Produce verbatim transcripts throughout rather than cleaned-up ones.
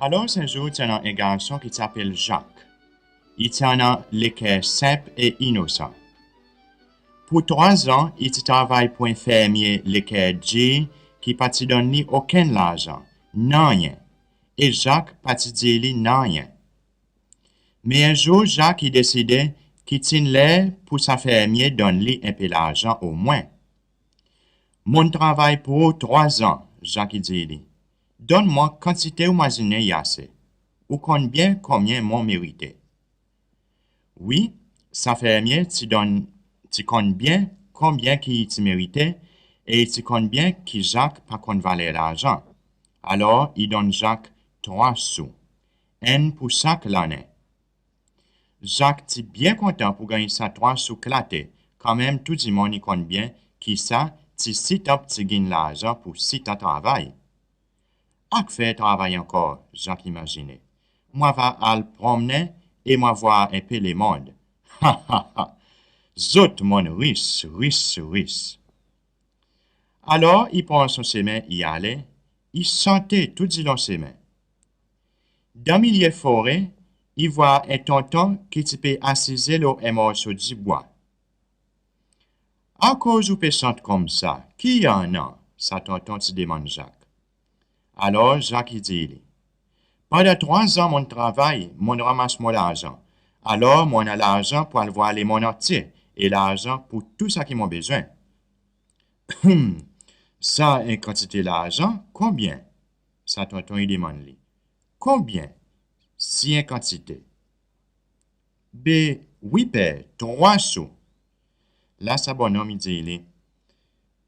Alor, en zour, ti annan en garson ki ti apel Zak. I ti annan leker senp e inosan. Pour trwa an, i ti travay pour en fermye leker dir ki pa ti donn li okenn larzan, nanryen. E Zak pa ti dir li nanryen. Me en zour, Zak i deside ki ti'n ler pour sa fermye donn li en pe larzan omwen. "Mon'n travay pour ou trwa an," Zak i dir li. "Donn mwan kantite ou mazinen i ase. Ou konn byen konbyen mon merite." Wi, sa fermye ti donn, ti konn byen konbyen ki i ti merite, e i ti konn byen ki Zak pa konn valer larzan. Alor, i donn Zak trwa sou, enn pour sak lannen. Zak ti byen kontan pour ganny sa trwa sou klate, kanmenm tou dimoun i konn byen ki sa ti sitan pti gin larzan pour sitan travay. "Ak fer travay ankor," Zak i mazinen. "Mon ava al pronmennen e mon ava war en pe lemonn. Ha, ha, ha! Zot mon'n ris, ris, ris!" Alor, i pran son semen, i ale, i sante tou dilon semen. Dan milye fore, i war en tonton ki ti pe asize lo en morso dibwa. "Akoz ou pe sant koumsa, ki i annan?" sa tonton ti demann Zak. Alor, Zak i dir li, "Pandan trwa an mon'n travay, mon'n ranmas mon larzan. Alor, mon annan larzan pour al war lemonn antye e larzan pour tou sa ki mon bezwen." "Hum, sa en kantite larzan, konbyen?" sa tonton i demann li. "Konbyen, si en kantite?" "Be wi per, trwa sou." La sa bonnonm i dir li,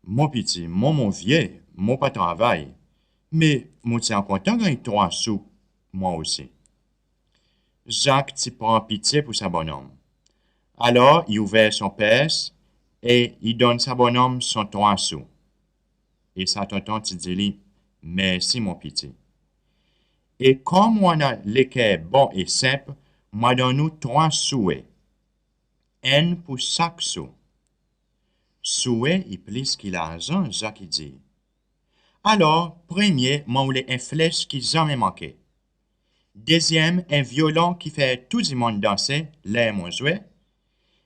"Mon piti, mwan mon vye, mon pa travay, me mon ti a kontan ganny trwa sou mwan osi." Zak ti pran pitye pour sa bonnonm. Alor, i ouver son pers e i donn sa bonnonm son trwa sou. E sa tonton ti dir li, "Mersi, mon piti. E konm ou annan leker bon e senp, mon a donn ou trwa sou, enn pour sak sou." "Sou i plis ki larzan," Zak i dir. "Alor, premye, mon oule en fles ki zanmen manke. Dezyenm, en vyolon ki fer tou dimoun danse ler mon zwe.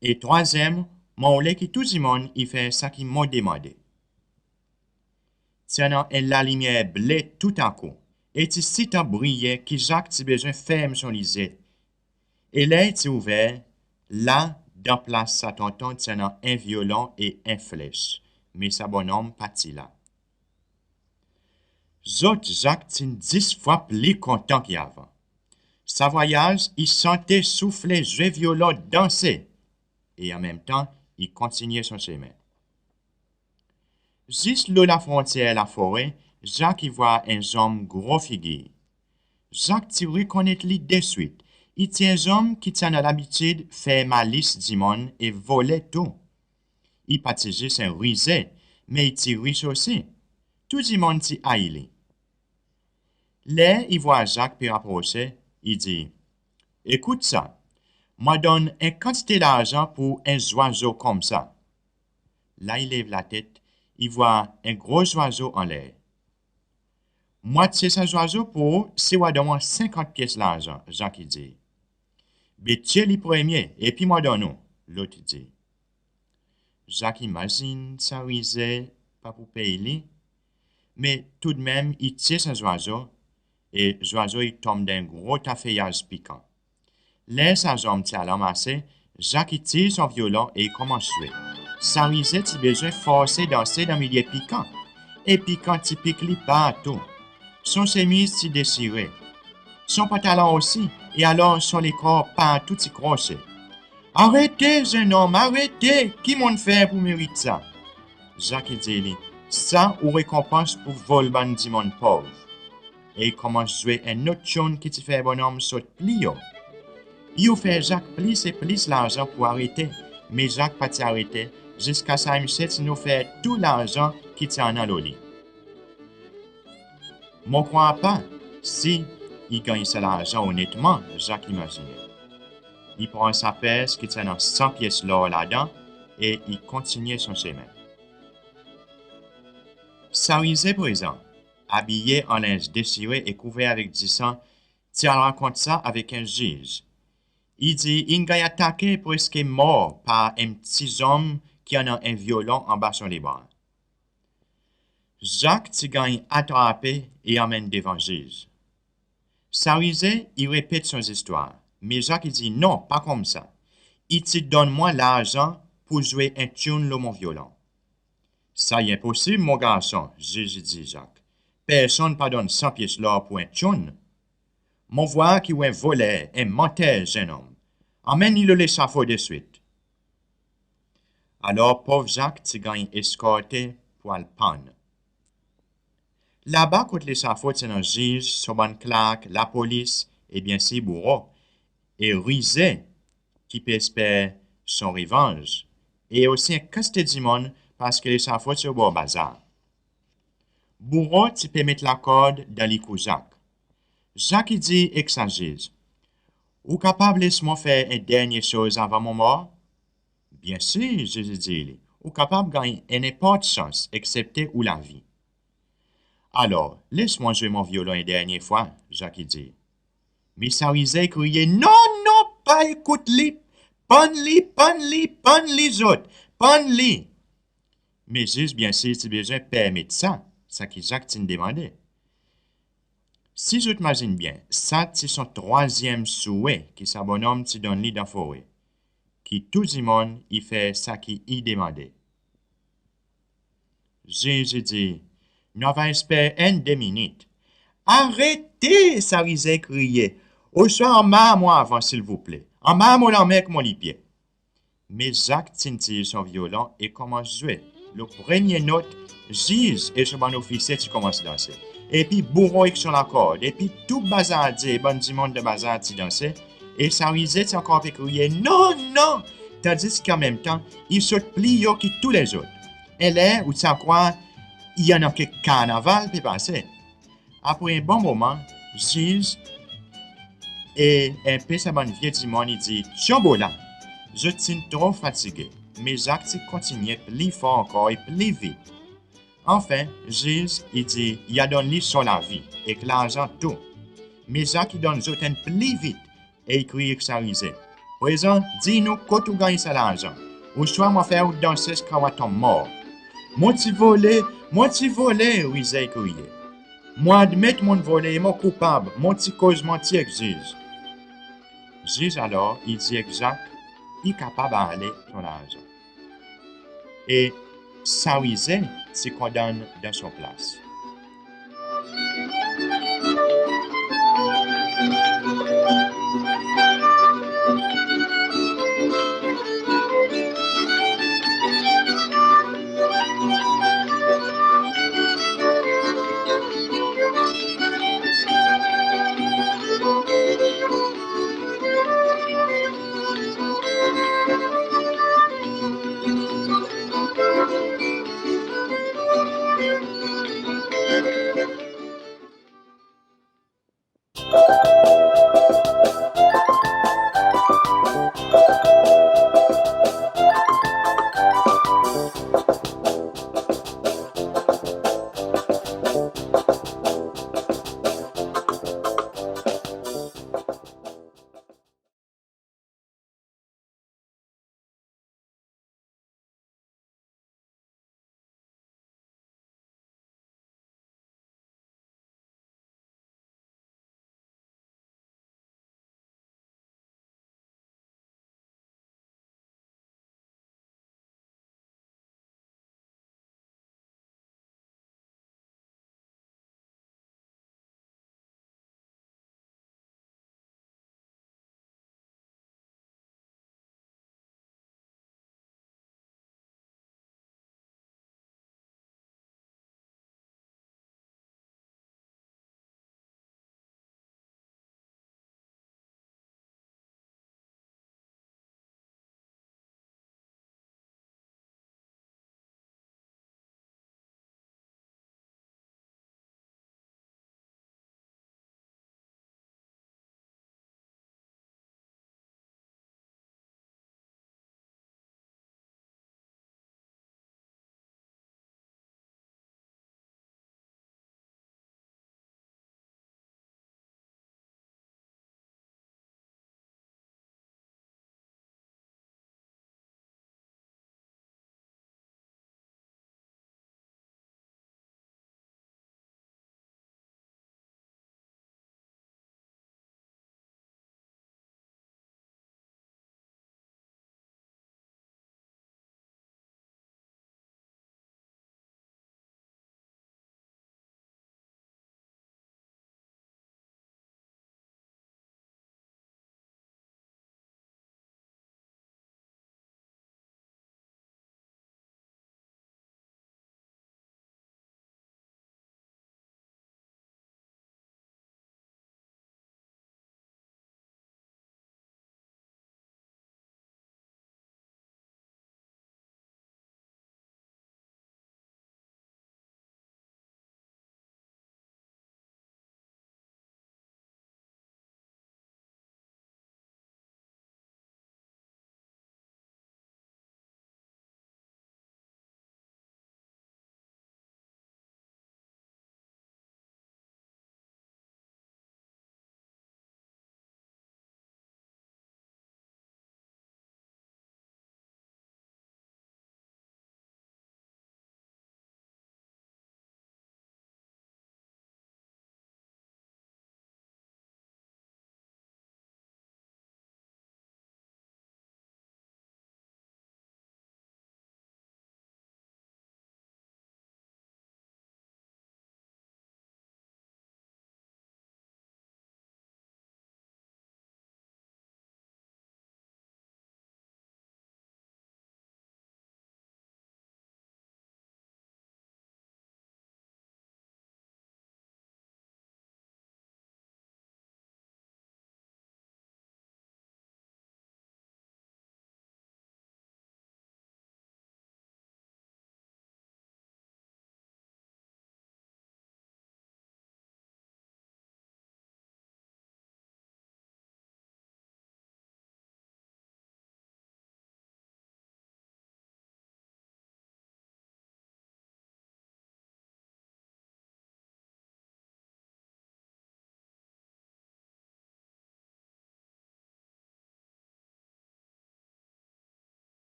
E trwazyenm, mon oule ki tou dimoun i fer sa ki mon demande." Ti annan en lalimyer ble toutakou, e ti sitan briye ki Zak ti bezwen ferm son lizye. E ler i ti ouver, la, dan plas sa tonton, ti annan en vyolon e en fles, me sa bonnonm pa ti la. Zot, Zak ti'n dis fwa pli kontan ki avan. Sa vwayaz, i sante, soufle, zwe vyolon, danse, e anmenmtan, i kontinyen son semen. Zis lo lafrontyer lafore, Zak i war en zonm gro figir. Zak ti rekonnet li deswit. I ti en zonm ki ti annan labitid fer malis dimoun e vole tou. I pa ti zis en rize, me i ti ris osi. Tou dimoun ti ay li. Ler i vwar Zak pe raprose, i dir, "Ekout sa, mon a donn en kantite larzan pour en zwazo koumsa." La i lev latet, i vwar en gro zwazo anler. "Mon a tye sa zwazo pour ou si ou a donn mwan senkant pyes larzan," Zak i dir. "Be tye li premye, epi mon a donn ou," lot i dir. Zak i mazin sa rize pa pou pey li, me toudmenm i tye sa zwazo, e zwazo i tonm dan en gro ta feyaz pikan. Ler sa zonm ti al anmase, Zak i tir son vyolon e i konmans zwe. Sa rize ti bezwen forse danse dan milye pikan, e pikan ti pik li partou. Son semiz ti desire, son pantalon osi, e alor son lekor partou ti krose. "Arete, zennonm, arete! Ki mon'n fer pour merit sa?" Zak i dir li, "Sa ou rekonpans pour vol bann dimoun pov." E i konmans zwe en lot tyoun ki ti fer bonnonm sot pli o. I ofer Zak plis e plis larzan pour arete, me Zak pa ti arete, ziska sa msye ti'n ofer tou larzan ki ti annan lo li. "Mon krwar pa si i ganny sa larzan onetman," Zak i mazinen. I pran sa pers ki ti annan san pyes lor ladan e i kontinyen son semen. Sa rize prezan, abiye an lenz desire e kouver avek disan, ti al rakont sa avek en ziz. I dir in ganny atake preski mor par en pti zonm ki annan en vyolon anba son lebra. Zak ti ganny atrape e anmenn devan ziz. Sa rize i repet son zistwar, me Zak i dir non, pa koumsa. I ti donn mwan larzan pour zwe en tyoun lo mon vyolon. Sa i enposib, mon garson, ziz i dir Zak. Personn pa donn san pyes lor pour en tyoun. Mon vwar ki ou en voler, en manter, zennonm. Anmenn li lo lesafo deswit. Alor pov Zak ti ganny eskorte pour al pann. Laba kot lesafo ti annan ziz, son bann klark, lapolis, e byensir bouro, e rize ki pe esper son revanz, e osi en kantite dimoun parski lesafo ti obor bazar. Bouro ti pe met lakord dan likou Zak. Zak i dir ek sa ziz, "Ou kapab les mwan fer en dernyen soz avan mon mor?" "Byensir," ziz i dir li, "ou kapab ganny en nenport sans, eksepte ou lavi." "Alor, les mwan zwe mon vyolon en dernyen fwa," Zak i dir. Me sa rize i kriye, "Non, non, pa ekout li! Pann li, pann li, pann li zot! Pann li!" Me ziz byensir ti bezwen permet sa, sa ki Zak ti'n demande. Si zot mazin byen, sa ti son trwazyenm swe ki sa bonnonm ti donn li dan fore, ki tou dimoun i fer sa ki i demande. Ziz i dir, "Nou ava esper enn de minit." "Arete!" sa rize i kriye. "Oswa anmar mwan avan, silvouple. Anmar mon lanmen ek mon lipye." Me Zak ti'n tir son vyolon e konmans zwe. Lo premye not, ziz e son bann ofisye ti konmans danse. Epi bouro ek son lakord, epi tou bazardye e bann dimoun dan bazar ti danse, e sa rize ti ankor pe kriye, "Non, non!" Tandis ki anmenmtan, i sot pli o ki tou lezot. Enler ou ti a krwar i annan kek karnaval pe pase. Apre en bon moman, ziz e en pe sa bann vye dimoun i dir, "Tyonbo la!" Zot ti'n tro fatige, me Zak ti kontinyen pli for ankor e pli vit. Anfen, ziz i dir i a donn li son lavi, ek larzan tou. Me Zak i donn zot enn pli vit, e i kriye ek sa rize, "Prezan, dir nou kot ou ganny sa larzan, oswa mon a fer ou danse ziska ou a tonm mor." "Mon ti vole, mon ti vole!" rize i kriye. "Mon admet mon'n vole e mon koupab, mon ti koz manti ek ziz." Ziz alor i dir ek Zak i kapab ale son larzan. E sa rize ti kondann dan son plas.